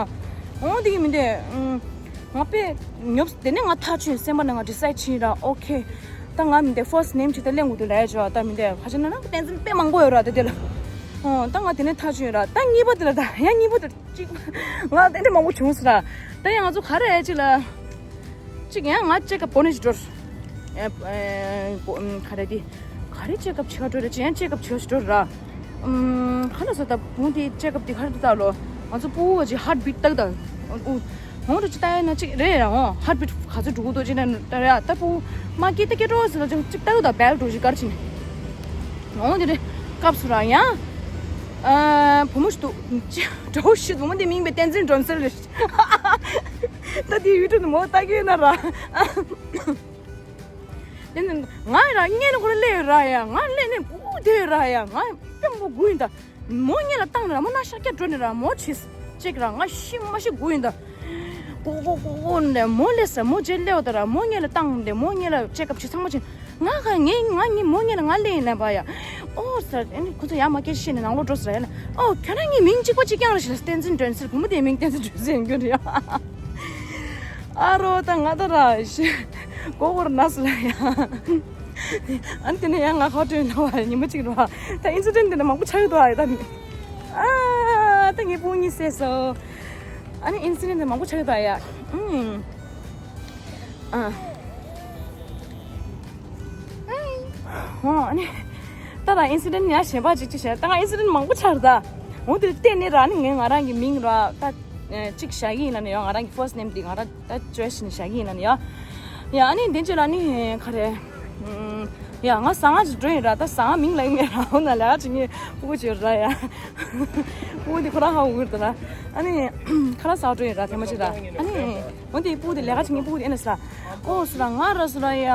འོང་དེ་གི་མི་འདུག་ང་དཔེ་ཉོབ་དེ་ནས་ང་ཐག་ཆོད་སེམས་པ་ནང་ང་decide བྱས་ར་okay ད་ང་མི་འདུག first name ཅིག་ད་གླེང་དགོས་འདུག་ལབ་ཡ་ཅོ་ད་མི་འདུག་ཁ་ཆེ་ན་ན་བསྟན་འཛིན་དཔེ་མང་པོ་ཡོད་ར་ད་དེ་ལ་ཨོ་ད་ང་དེ་ནས་ཐག་ཆོད་ར་ད་གཉིས་པ་དེ་ལ་ད་ཡ་གཉིས་པ་དེ་ཅིག་ང་དེ་འདྲ་མང་པོ་བྱུང་སོང་ར་ད་ཡ་ང་ཚོ་ག་རེ་ཅིག་ལ་ཅིག་ཡང་ང་ཅེག་ཨབ་བོ་ནས་ཅིག་འགྲོ་ཨེ་ཨེ་ག་རེ་དེ་ག་རེ་ཅེག་ཨབ་བྱེད་འགྲོ་ར་ཅིག་ཡང་ཅེག་ཨབ་བྱེད་འགྲོ་ར་ཨམ་ག་ལ་ས་ད་བུ་དེ་ཅེག་ཨབ་དེ་ག་རེ་དེ་ད་ལོ་ང་ཚོ་སྤུ་གུ་ཅིག་heart beat ཏག་ཏག་ཨུ། ཧོང་རུ་ཅི་ལྟ་ཡ་ན་ཅིག་རེད་ཡ། ཧོང་ཧར་བིཊ་ག་ཚོད་འགྲོ་གི་འདུག་ཅི་ན་ད་རེད་ཡ། ད་པུ་མ་སྐད་ད་སྐད་འགྲོ་ཟེར་ལ་ཅིག་ཅིག་ལྟ་གི་ད་བེལ་འགྲོ་ཞིག་གར་ཕྱིན། ཧོང་དེ་རེད་སྐབས་སུ་ར་ཡ། ཨ་བུ་མོ་ཞིག་འདུག་ཅི་འགྲོ་ཞིག་བུ་མོ་དེ་མིང་བས་བསྟན་འཛིན་སྒྲོན་གསལ་རེད། ད་དེ་ཡུ་ཊུབ་ནས་མོ་ལྟ་གི་ཡོད་ན་ར། དེ་ནི་ང་ར་སྔན་ནས་ཁོ་ར་སླེབས་ཡོད་ར་ཡ། ང་སླེབས་ནས་སྤུ་གུ་དེ་ཡོད་ར་ཡ། ང་དཔེ་མང་པོ་སྒུག་ཡིན་ད། མོ་སྔན་ལ་བཏང་ནས་ར་མོ་ན་ཤ་སྐྱ་འགྲོ་ནས་ར་མོ་བྱས་ཅིག་ར་ང་ཤི་མ་ཤི་སྒུག་ཡིན་ད། ཀོ་ཀོ་ཀོ་ཀོ་ནས་མོ་སླེབས་ས་མོ་རྗེས་སླེབས་ད་ར་མོ་སྔན་ལ་བཏང་ནས་མོ་སྔན་ལ་ཅེག་ཨབ་བྱས་ཚང་མ་བྱས། ང་ག་ངའི་ང་ངའི་མོ་སྔན་ལ་ང་སླེབས་ཡིན་ན་པ་ཡ། ཨོ་ཟེར་ཨ་ནི་ཁོ་ཚོ་ཡར་མར་སྐད་ཆ་བཤད་ནས་ནང་ལོགས་འགྲོ་ཟེར་ཡ་ན། ཨོ་ཁྱོད་རང་གི་མིང་གཅིག་པ་གཅིག་རྐྱང་རེད་ཟེར། བསྟན་འཛིན་སྒྲོན་གསལ། བུ་མོ་དེའི་མིང་བསྟན་འཛིན་སྒྲོན་གསལ་ཡིན་རྒྱུ་རེད་ཡ། ཨ་རོ་ད་ང་ད་ར་ཤི་མགོ་སྐོར་ན་སུ་ལ་ཡ། ཨ་ནི་དེ་ནས་ཡང་ང་ཁ་བྲོས་ན་བ་ཉི་མ་གཅིག་རེད་བ། ད་ཨིན་སི་ཌེན་ཊི་དེ་འདྲ་མང་པོ་ཆགས་ཡོད་དོ་ཨ་ཡ། ད་ཨ་ད་ངའི་སྤུན་གཉིས་བསད་སོ། ཨ་ནི་ཨིན་སི་ཌེན་ཊི་དེ་མང་པོ་ཆགས་ཡོད་དོ་ཨ་ཡ། ཨ། ཨ། ཨོ་ཨ་ནི། ད་ད་ཨིན་སི་ཌེན་ཊི་ཡང་གཞན་པ་གཅིག་གཅིག་བཤད་ད་ང་ཨིན་སི་ཌེན་ཊི་མང་པོ་ཆགས་རེད་ད། འོ་དེ་བལྟས་ནས་ར་ནི་ངས་ང་རང་གི་མིང་ར་ད་གཅིག་བཞག་གི་ཡིན་ལ་ནི་ཡོ། ང་རང་གི་ཕར་སི་ཊི་ནེམ་འདི་ང་རང་ད་ཅོའི་སི་ནས་བཞག་གི་ཡིན་ལ་ནི་ཡོ། ཡ་ཨ་ནི་དེ་རྗེས་ལ་ནི་ག་རེ། ཡ་ང་ཟ་ང་ཅིག་འགྲོ་ཡིན་ར། ད་ཟ་ང་མིང་ལ་ཡིན་ངས་ར། འོ་ན་ལ་ཅིག་ངས་སྤུ་གུ་ཅིག་ར་ཡ། སྤུ་གུ་འདི་ཁོ་རང་ཧ་གོ་གི་རེད་ད་ར། ཨ་ནི་ཁ་ལག་ཟ་འགྲོ་ཡིན་ར་དེ་མ་ཅིག་ར། ཨ་ནི། འོན་ཏེ་སྤུ་གུ་དེ་ལས་ཀ་བྱེད་མཁན་སྤུ་གུ་དེ་ཨེ་ན་ཟེར། ཨོ་ཟེར་ང་ར་ཟེར་ཡ།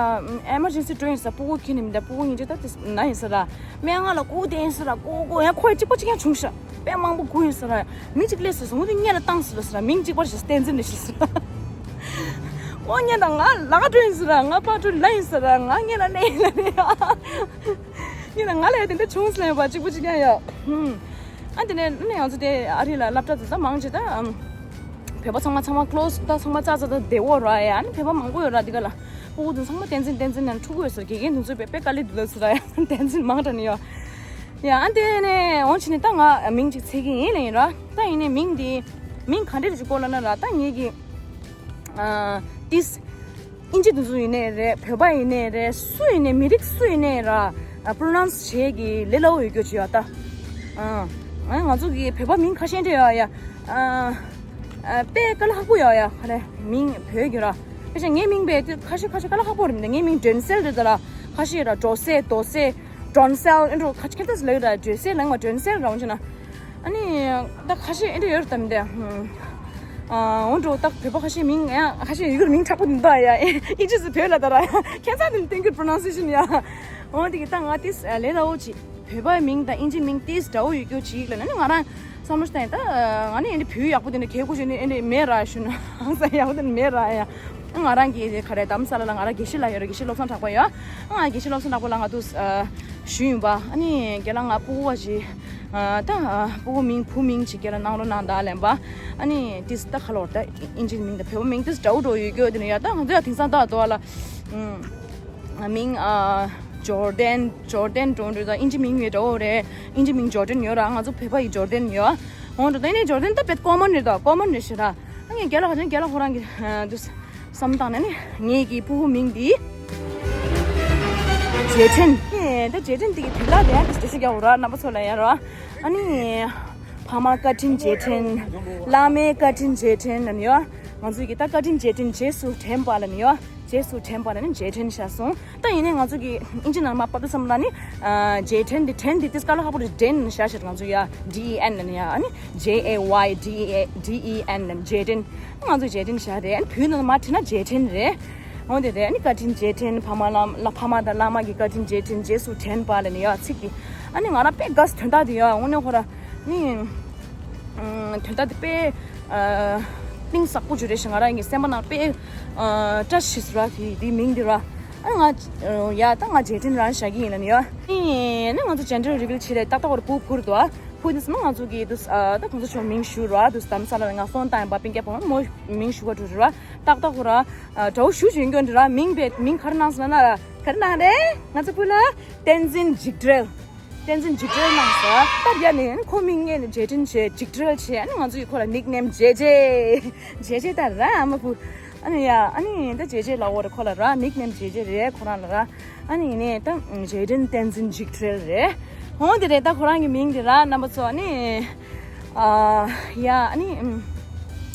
ཨེ་མར་ཇེན་སི་འགྲོ་ཡིན་ཟེར། སྤུ་གུ་ཁྱེར་ནས་མི་འདུག་སྤུ་གུ་ཉིན་རྗེས་ད་དེ་ན་ཡིན་ཟེར། མའི་ང་ལ་སྤུ་གུ་དེ་ཡིན་ཟེར། ཀོ་ཀོ་ཡང་ཁོ་གཅིག་པ་གཅིག་རྐྱང་བྱུང་ཤག་དཔེ་མང་པོ་སྒུག་ཡིན་ཟེར། མི་གཅིག་སླེབས་ཟེར་སོང་། འོ་དེ་སྔན་ལ་བཏང་ཟེར་ཟེར། མིང་གཅིག་པར་ཞིག་བསྟན་འཛིན་རེད་ཞིག་ཟེར། ཨོ་ངས་ད་ང་ལག་འགྲོ་ཡིན་ཟེར། ང་པར་འགྲོ་ལ་ཡིན་ཟེར། ང་སྔན་ལ་སླེབས་ཡིན་ལ་རེད། ངས་ད་ང་ལ་ཡ་དེ་འདྲ་བྱུང་ཟེར་ཡོད་པ་གཅིག་པ་གཅིག་རྐྱང་ཡ། ཨ་དེ་ནས་ནས་ང་ཚོ་དེ་ཨ་རི་ལ་སློབ་གྲྭ་དེ་ད་མང་ཆེ་ད། བོད་པ་ཚང་མ་ཚང་མ་ཀློ་སི་ད་ཚང་མ་ཙག་ཙག་ད་བདེ་བོ་ར་ཡ། ཨ་ནི་བོད་པ་མང་པོ་ཡོད་ར་འདི་ག་ལ། སྤུ་གུ་དེ་ཚང་མ་བསྟན་འཛིན་བསྟན་འཛིན་ནང་ཕྲུ་གུ་ཡོད་ཟེར། དགེ་རྒན་དེ་ཚོས་དཔེ་དཔེ་དཀའ་ལས་འདི་ལ་ཟེར་ར་ཡ། བསྟན་འཛིན་མང་དྲགས་ནི་ཡོད། ཡ་ཨ་འདི་ནས་འོང་ཕྱིན་ནས་ད་ང་མིང་ཅིག་འཚོལ་གི་ཡིན་ལ་ཡིན་ར། ད་ཡིན་ནས་མིང་འདི་མིང་ག་འདྲ་རེ་ཅིག་བཀོད་ལ་ན་ར། ད་ངེད་ཀྱི་ཨ་ཏིས་ཨིན་ཇི་དེ་ཚོ་ཡིན་ནའི་རེད། བོད་པ་ཡིན་ནའི་རེད། སུ་ཡིན་ནའི་མི་རིགས་སུ་ཡིན་ནའི་ར། ཨ་པྲོ་ནའུན་སི་བྱེད་ཀྱི་ལས་སླ་བོ་ཡོད་རྒྱུ་ཅིག་ཡོད་ད། ཨ་ང་ང་ཚོ་གི་བོད་པ་མིང་ཁ་ཤས་འདྲ་ཡོད་ཡ། ཨ་ཨ་དཔེ་དཀའ་ལས་ཁག་པོ་ཡོད་ཡ། ཁ་ནས་མིང་བོད་ཀྱི་ར། ཁ་ཤས་ངའི་མིང་བས་དེ་ཁ་ཤས་ཁ་ཤས་དཀའ་ལས་ཁག་པོ་རེད། མི་འདུག་ངའི་མིང་སྒྲོན་གསལ་རེད་ད་ར། ཁ་ཤས་ར་སྒྲོ་གསལ་རྡོ་གསལ་སྒྲོན་གསལ་ཨེ་འགྲོ་ཁ་ཁྱེད་ལྟ་ལ་ཡོད་ར། སྒྲོན་གསལ་ལངས་མ་སྒྲོན་གསལ་ར་འོང་ཆེ་ན། ཨ་ནི་ད་ཁ་ཤས་ཨེ་འདྲ་ཡོད་རེད་དམ་དེ། ཨ་འོ་འགྲོ་ད་བོད་པ་ཁ་ཤས་མིང་ཡང་ཁ་ཤས་ཡུ་གུར་མིང་དྲག་པོ་འདུག་ད་ཡ། ཨིན་ཇི་སུ་བོད་ལ་ད་ར་ཁྱད་མཚར་དེ་སྟོན་གྱི་པྲོ་ནའུན་སི་ཨེ་ཤན་ཡ། འོ་དེ་གི་ད་ང་ཏིས་ལས་སླ་བོ་ཅིག་བོད་པའི་མིང་དང་ཨིན་ཇི་མིང་ཏིས་འདྲ་བོ་ཡོད་རྒྱུ་ཅིག་ལ་ན་ནི་ང་རང་བསམ་བློ་བཏང་ཡིན། ད་ང་ནི་ཨེ་འདྲ་བོད་ཡག་པོ་དེ་འདྲ་གལ་གོ་ཞུ་ནི་ཨེ་འདྲ་མེད་ར་ཞུ་ན་ཧང་སང་ཡག་པོ་དེ་འདྲ་མེད་ར་ཡ། ང་རང་གི་ག་རེ་དྷ་རམ་ས་ལ་ལ་ང་རང་དགེ་བཤེས་ལགས་ཡོད་རེད། དགེ་བཤེས་བློ་བཟང་གྲགས་པ་ཡོད། ང་དགེ་བཤེས་བློ་བཟང་གྲགས་པ་ལགས་ང་དུ་ཨ་ཞུས་ཡིན་པ། ཨ་ནི་རྒན་ལགས་ང་སྤུ་གུ་བ་ཞིག་ཨ་ད་ཨ་སྤུ་གུ་མིང་བུ་མིང་ཅིག་རྒན་ལགས་གནང་རོགས་གནང་ད་ལན་པ། ཨ་ནི་ཏིས་ད་ཁ་ལོར་ད་ཨིན་ཇི་མིང་དང་བོད་པ་མིང་ཏིས་འདྲ་བོ་འགྲོ་ཡོད་རྒྱུ་དེ་ནི་ཡ། ད་ང་ཚོ་ཡ་དེང་སང་ད་དོ་བ་ལ་ཨ་མིང་ཨ་ཇོར་ཌན་ཇོར་ཌན་འགྲོ་འགྲོ་ད་ཨིན་ཇི་མིང་ཡོད་འདྲ་བོ་རེད། ཨིན་ཇི་མིང་ཇོར་ཌན་ཡོད་ར། ང་ཚོ་བོད་པ་ཡི་ཇོར་ཌན་ཡོད། འོ་འགྲོ་ད་ཨ་ནི་ཇོར་ཌན་ད་བེད་ཀོ་མོན་རེད་ད། ཀོ་མོན་རེད་ཤི་ར། ཨ་ངས་རྒན་ལགས་ཧ་ཅང་རྒན་ལགས་ཁོ་རང་གི་ཨ་འདུག་བསམ་བཏང་ནས་ནི་ངེད་ཀྱི་སྤུ་གུ་མིང་འདི་རྗེས་དྲན། ཨེ་ད་རྗེས་དྲན་འདི་གི་དུས་ལ་དེ་ཡང་འདི་འདྲ་ཞིག་རྒྱག་འོ་ར། རྣམ་པ་ཚོ་ལ་ཡང་ར། ཨ་ནི་ཕ་མ་བཀའ་དྲིན་རྗེས་དྲན། བླ་མའི་བཀའ་དྲིན་རྗེས་དྲན་ལ་ནི་ཡོ། ང་ཚོ་གི་ད་བཀའ་དྲིན་རྗེས་དྲན་རྗེས་སུ་དྲན་པ་ལ་ནི་ཡོ། རྗེས་སུ་དྲན་པ་ལ་ནི་རྗེས་དྲན་བྱ་སོང་། ད་ཡིན་ནའི་ང་ཚོ་གི་ཨིན་ཇི་ནང་མ་པ་ཏུ་བསམ་ལ་ནི་ཨ་རྗེས་དྲན་འདི་དྲན་འདི་ཏིས་དཀའ་ལས་ཁག་པོ་རེད། དྲན་བྱ་ཞེས་ང་ཚོ་ཡ་ཌི་ཨི་ཨེན་ལ་ནི་ཡ། ཨ་ནི་ཇེ་ཨེ་ཝའི་ཌི་ཨི་ཨེ་ཌི་ཨི་ཨེན་ལ་ནི་རྗེས་དྲན། ང་ཚོ་རྗེས་དྲན་བྱ་རེད། ཨ་ནི་བོད་ནང་མ་བྲིས་ན་རྗེས་དྲན་རེད། འོ་དེ་རེད། ཨ་ནི་བཀའ་དྲིན་རྗེས་དྲན། ཕ་མ་ལ་ལ་ཕ་མ་དང་བླ་མ་གི་བཀའ་དྲིན་རྗེས་དྲན། རྗེས་སུ་དྲན་པ་ལ་ནི་ཡ་ཚིག་གི། ཨ་ནི་ང་རང་དཔེ་དགའ་སོང་དོན་དག་དེ་ཡ། དངོས་གནས་ཁོ་ར་ནི་ཨ་དོན་དག་དེ་དཔེ་ཨ་གཏིང་ཟབ་པོ་ཅིག་རེད་ཤག་ང་རང་གི་སེམས་པ་ནང་དཔེ་ཨ་བཀྲ་ཤིས་ར་དེ་དེའི་མིང་དེ་ར། ཨ་ང་ཡ་ད་ང་རྗེས་དྲན་རང་བྱ་གི་ཡིན་ལ་ནི་ཡ། ཨ་ནི་ང་ཚོ་ཇེན་ཌར་རི་བིལ་བྱེད་རེད། ཏག་ཏག་བར་སྤུ་གུ་བུར་དུ་ཨ། ཕུ་དེ་སི་མ་ང་ཚོ་གི་དུ་ཨ་ད་གོང་ས་མཆོག་མིང་ཞུ་ར་དུ་དྷ་རམ་ས་ལ་ལ་ང་སོང་བཏང་ཡིན་པ། སྤུན་ཀྱག་བུ་མོ་མིང་ཞུ་བ་འགྲོ་ར། ཏག་ཏག་ཁོ་ར་ཨ་དགྲ་བོ་ཞུ་བཞིན་སྐྱོན་འདི་ར། མིང་བེད་མིང་ག་རེ་གནང་སོང་ན་ར། ག་རེ་གནང་རེད། ང་ཚོ་བུ་ལ་བསྟན་འཛིན་འཇིགས་བྲལ། བསྟན་འཛིན་འཇིགས་བྲལ་གནང་སོང་། ད་ཡ་ནས་ཁོ་མིང་ངས་ནས་རྗེས་དྲན་བྱས། འཇིགས་བྲལ་བྱས། ཨ་ནི་ང་ཚོ་གི་ཁོ་ལ་ནིག་ནེམ་ཇེ་ཇེ། ཇེ་ཇེ་ད་ར་ཨ་མ་བུ། ཨ་ནི་ཡ་ཨ་ནི་ད་ཇེ་ཇེ་ལབ་དགོས་རེད་ཁོ་ལ་ར། ནིག་ནེམ་ཇེ་ཇེ་རེད་ཁོ་རང་ལ་ར། ཨ་ནི་ཡིན་ནའི་ད་རྗེས་དྲན་བསྟན་འཛིན་འཇིགས་བྲལ་རེད། འོ་དེ་རེད། ད་ཁོ་རང་གི་མིང་དེ་ར་རྣམ་པ་ཚོ། ཨ་ནི་ཨ་ཡ་ཨ་ནི་ཨམ་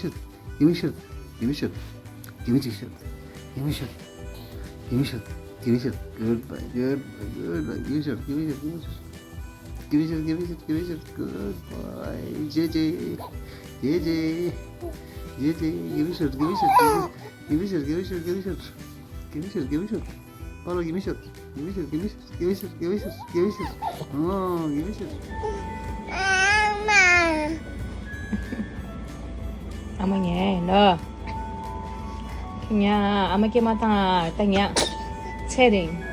shot. Give me shot. Give me shot. Give me shot. Give me shot. Give me shot. Give me shot. Good boy. Good boy. Good boy. Give me shot. Give me shot. Give me shot. Give me shot. Give me shot. Give me shot. Good boy. J J. J J. J J. Give me shot. Give me shot. Give me shot. Give me shot. Give me shot. Give me shot. Give me shot. Follow, give me shot. Give me shot, give me shot, give me shot, give me shot, give me shot. Oh, give me shot. Mama. ཨ་མ་ཉལ་ལོ། ཉལ། ཨ་མ་སྐྱེས་མ་ཐང་ད་ཉལ། ཚེ་རིང་